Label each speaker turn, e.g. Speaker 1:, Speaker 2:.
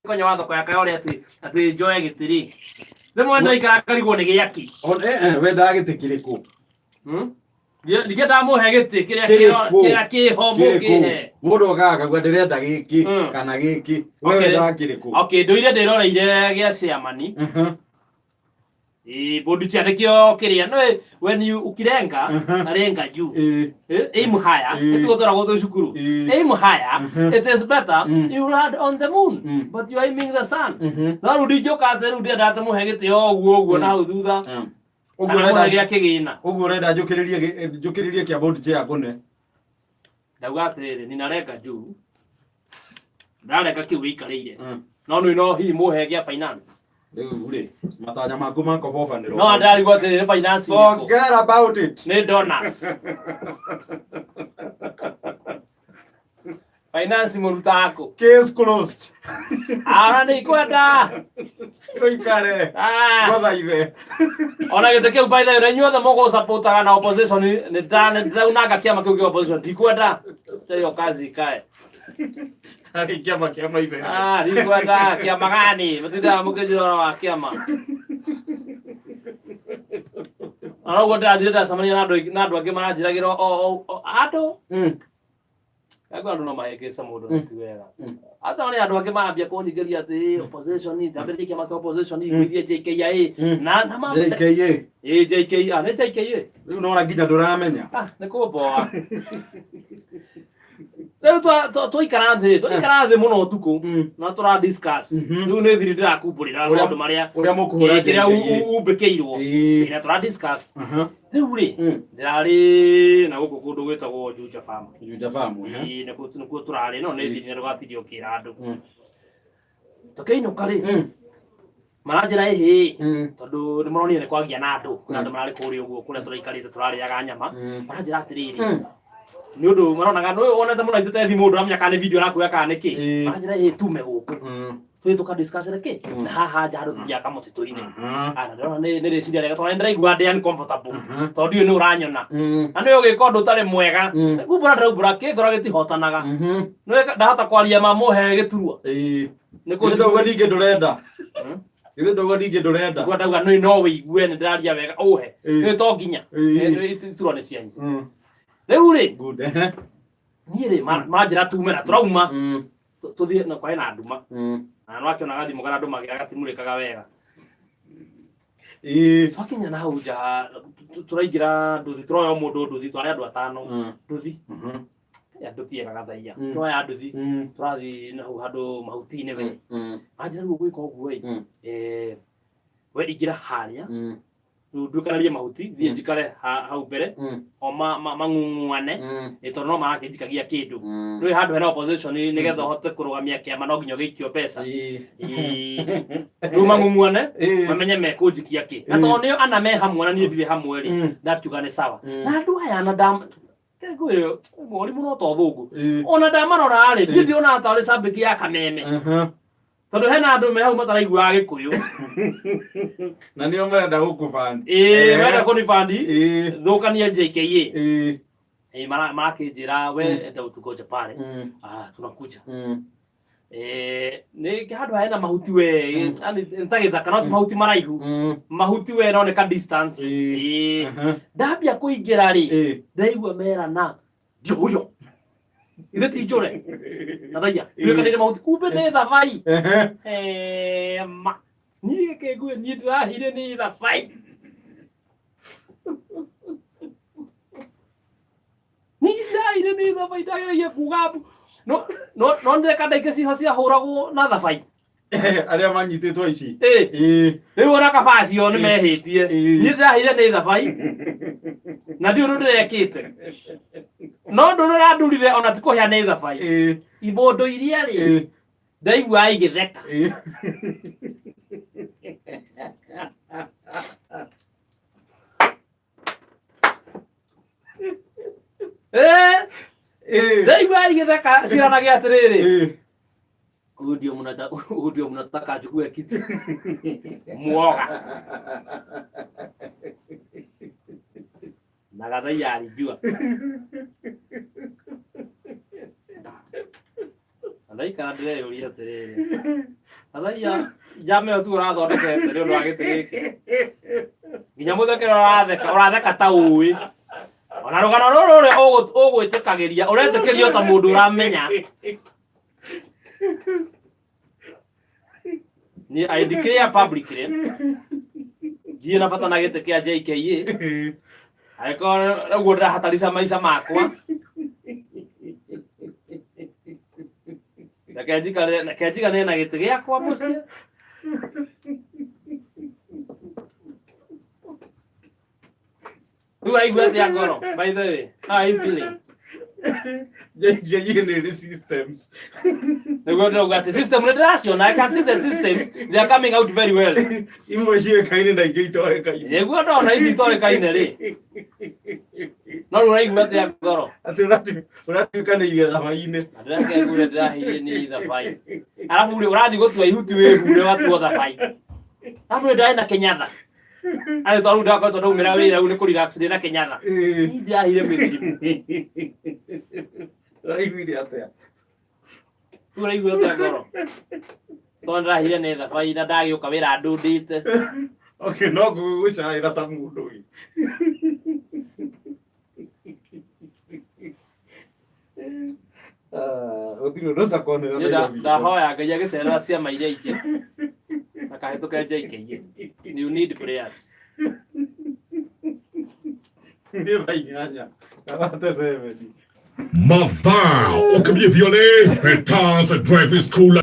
Speaker 1: Konya wa thoko ya Kayole atĩ njoe gĩtĩ rĩ, rĩmwe ndaikara ngarigwo nĩ gĩaki.
Speaker 2: Wendaga gĩtĩ kĩrĩkũ?
Speaker 1: Hmm? Ndingĩendaga mũhe gĩtĩ kĩrĩa
Speaker 2: Kĩrĩkũ?
Speaker 1: kĩrĩa kĩho
Speaker 2: Kĩrĩkũ?
Speaker 1: mũkĩhe.
Speaker 2: Mũndũ okaga akauga ndĩrenda gĩkĩ kana gĩkĩ. We wendaga kĩrĩkũ?
Speaker 1: Okay, ndũire ndĩroreire gĩa chairman. Ĩĩ, board chair nĩkĩo kĩrĩa no when you ukirenga renga juu. Aim higher. Nĩtuo twaragwo twĩ cukuru. Aim higher. It is better you land on the moon but you are aiming the sun. No rĩu ndingĩũka atĩ rĩu ndĩrenda atĩ mũhe gĩtĩ o ũguo ũguo na hau thutha.
Speaker 2: Ũguo
Speaker 1: Kana
Speaker 2: ũrenda
Speaker 1: mũhe gĩa kĩgĩna.
Speaker 2: Ũguo ũrenda njũkĩrĩrie kĩa board chair kũne.
Speaker 1: Ndauga atĩrĩrĩ, ninarenga juu. Ndĩrarenga kĩu wĩikarĩire. No nĩ no hihi mũhe gĩa finance.
Speaker 2: Rĩu rĩ, matanya maku ma kobobanĩrwo.
Speaker 1: No ndarigwo atĩrĩrĩ finance ĩrĩkũ?
Speaker 2: Forget about it.
Speaker 1: Nĩ donors. Finance mũrutaga kũ?
Speaker 2: Case closed.
Speaker 1: Ara nĩ ikwenda.
Speaker 2: Ũikare.
Speaker 1: Ah.
Speaker 2: Ngothaithe.
Speaker 1: Ona gĩtĩ kĩu by the way, na inyuothe mũgũsupportaga na opposition nĩ ndaunanga kĩama kĩu kĩa opposition ndikwenda. Hiyo kazi ikae.
Speaker 2: Harĩ kĩama kĩa maithe.
Speaker 1: Ah, ndikwenda kĩama gani? Mũtindaga mũkĩnjĩra ũhoro wa kĩama. Ona ũguo ndĩrathire ndacemania na andũ aingĩ- na andũ angĩ maranjĩragĩra o andũ Kaigua andũ no mahĩngĩce mũndũ na ti wega. Aca nĩ andũ angĩ marambia kũnyingĩria atĩ opposition ndambĩrĩrie kĩama kĩa opposition ngũithie JKIA na ma
Speaker 2: JKA.
Speaker 1: Ĩ JKIA nĩ JKA.
Speaker 2: Rĩu nona nginya ndũramenya.
Speaker 1: Ah, nĩ kũmboa. Rĩu twaikara thĩ, twaikara thĩ mũno ũtukũ na tũra discuss. Rĩu nĩ thiri ndĩrakumbũrĩra maũndũ marĩa
Speaker 2: Ũrĩa mũkũhũra
Speaker 1: ĩ, kĩrĩa
Speaker 2: JKA.
Speaker 1: umbĩkĩirwo. Kĩrĩa tũra discuss. Rĩu rĩ, ndĩrarĩ na gũkũ kũndũ gwĩtagwo Juja Farm.
Speaker 2: Juja Farm, eh?
Speaker 1: Ĩĩ, nĩkuo tũrarĩ, no nĩ thiri na ndũgatinde ũkĩra andũ. Tũkĩinũka rĩ, maranjĩra ĩhĩ, tondũ nĩ maronire nĩ kwagia na andũ, kwĩna andũ mararĩ kũrĩa ũguo kũrĩa tũraikarĩte tũrarĩaga nyama. Maranjĩra atĩrĩrĩ, nĩ ũndũ maronaga nĩ wonete mũno aitĩte thimũ ndũramenya kana nĩ video arakuoya kana nĩ kĩ. Maranjĩra ĩhĩ tume gũkũ. Tũthiĩ tũka discuss rĩ na haha nja handũ tũthiaga kamũtitũ-inĩ. Ah, na ndĩrona nĩ rĩciria rĩega tondũ nĩ ndĩraigua ndĩ uncomfortable tondũ ndiũĩ nĩ ũranyona na nĩ ũgĩka ũndũ ũtarĩ mwega. Kumbũra ndĩraumbũra kĩngoro gĩtihotanaga. Nĩ ndahota kwaria ma mũhe gĩturwa. Nĩ
Speaker 2: Githĩ ndauga ningĩ ndũrenda. Githĩ ndauga ningĩ ndũrenda.
Speaker 1: Nĩguo ndauga nĩ no wĩigue nĩ ndĩraria wega ũhe. Nĩ to nginya. Iturwa nĩ cianyu. Rĩu rĩ,
Speaker 2: Good. Ehe.
Speaker 1: niĩ rĩ manjĩra tume na tũrauma tũthiĩ na kwarĩ na nduma. Na no akĩona gathimũ karĩa ndũmagĩra gatimũrĩkaga wega. Twakinya na hau nja tũraingĩra nduthi tũroya o mũndũ nduthi twarĩ andũ atano. Nduthi. Ya nduthi ĩgaga thaia. Tũroya nduthi tũrathiĩ na hau handũ mahuti-inĩ we. Manjĩra rĩu ũgwĩka ũguo ĩ. We ingĩra harĩa rĩu nduĩkanarie mahuti thiĩ njikare hau mbere o mang'ung'uane nĩ tondũ no marakĩnjikagia kĩndũ. Rĩu handũ hena opposition nĩgetha ũhote kũrũgamia kĩama no nginya ũgĩikio mbeca. Rĩu mang'ung'uane mamenye mekũnjikia kĩ. Na tondũ nĩo ana me hamwe na niĩ ndirĩ hamwe rĩ, ndakiuga nĩ sawa. Na andũ aya na ndam ngwĩre mũri mũno to thũngũ. Ona ndamarora rĩ, niĩ ndionaga tarĩ cambĩki ya kameme. Tondũ hena andũ me hau mataraiguaga Gĩkũyũ.
Speaker 2: Na nĩo marenda gũkũbandi.
Speaker 1: Ĩĩ, marenda kũnibandi. Thũkania JKA. Ĩĩ, marakĩnjĩra we enda utugoja pale. Ah, tunakuja. Nĩ handũ hena mahuti we, yani nĩ ta gĩthaka no ti mahuti maraihu. Mahuti we no nĩ ka distance. Ĩĩ. Ndambia kũingĩra rĩ, ndaigua merana ndiũyũ. Ithe ti njũre. Nathaia, nduĩkanĩire mahuti kumbe nĩ thabai. Ma. Niĩ kĩngue niĩ ndĩrahire nĩ thabai. Niĩ ndĩrahire nĩ thabai ndageragia kuga mbu. No no no ndĩreka ndaingĩ ciho ciahũragwo na thabai.
Speaker 2: Arĩa manyitĩtwo aici.
Speaker 1: Ĩĩ. Rĩu ona kaba acio nĩ mehĩtie. Niĩ ndĩrahire nĩ thabai. Na ndiũĩ ũndũ ndĩrekĩte. No ũndũ ũrĩa ũrandurire ona ti kũhĩa nĩ thabai. Ibondo iria rĩ, ndaigua igĩtheka. Ndaigua igĩtheka ciranagia atĩrĩrĩ. Huyu ndio mnata huyu ndio mnataka achukue kiti. Muoga. Na Gathaiya alijua. Na ndaikara ndĩreyũria atĩrĩrĩ. Athaia njama ĩyo tu ũrathondekete nĩ ũndũ wa gĩtĩ gĩkĩ. Nginya mũthekere ũratheka, ũratheka ta ũĩ. Ona rũgano rũrũ ũrĩa ũgwĩtĩkagĩria, ũretĩkĩrio ta mũndũ ũramenya. Ni I declare publicly ndirĩ na bata na gĩtĩ kĩa JKA angĩkorwo ũguo ndĩrahatarica maica makwa reke njikare reke njigane na gĩtĩ gĩakwa mũciĩ. Rĩu ũraigua atĩa ngoro, by the way? How are you feeling?
Speaker 2: JKA nĩ ĩrĩ systems.
Speaker 1: Nĩguo ndĩrauga atĩ system nĩ ndĩraciona. I can see the systems, they are coming out very well.
Speaker 2: Imwe ciũĩkaine na ingĩ itoĩkaine.
Speaker 1: Nĩguo ndona ici itoĩkaine rĩ. No rĩu ũraigua atĩa ngoro?
Speaker 2: Atĩ ũratuĩkanĩirie thabai-inĩ.
Speaker 1: Na ndĩrakĩiguire ndĩraheire nĩ thabai. Arabu rĩ ũrathiĩ gũtua ihuti wĩhure watuo thabai. Arabu rĩ ndarĩ na kĩnyatha. Arĩ tondũ rĩu ndakoretwo ndaumĩra wĩra rĩu nĩ kũ relax ndĩ na kĩnyatha. Niĩ ndĩrahire mĩthirimu.
Speaker 2: Ũraiguire atĩa?
Speaker 1: Rĩu ũraigua atĩa ngoro? Tondũ ndĩrahire nĩ thabai na ndagĩũka wĩra ndũndĩte.
Speaker 2: Okay, no ngũgũcaĩra ta mũndũ ĩ. Ah, gũtirĩ ũndũ ũtakonera
Speaker 1: Niĩ
Speaker 2: Nairobi.
Speaker 1: ndahoya Ngai agĩcerera ciama iria ingĩ akahĩtũke JKA. You need prayers.
Speaker 2: Nĩ thaa inyanya gabate seven.
Speaker 3: Mathaa ũkĩmenyithio nĩ Peters Driving School.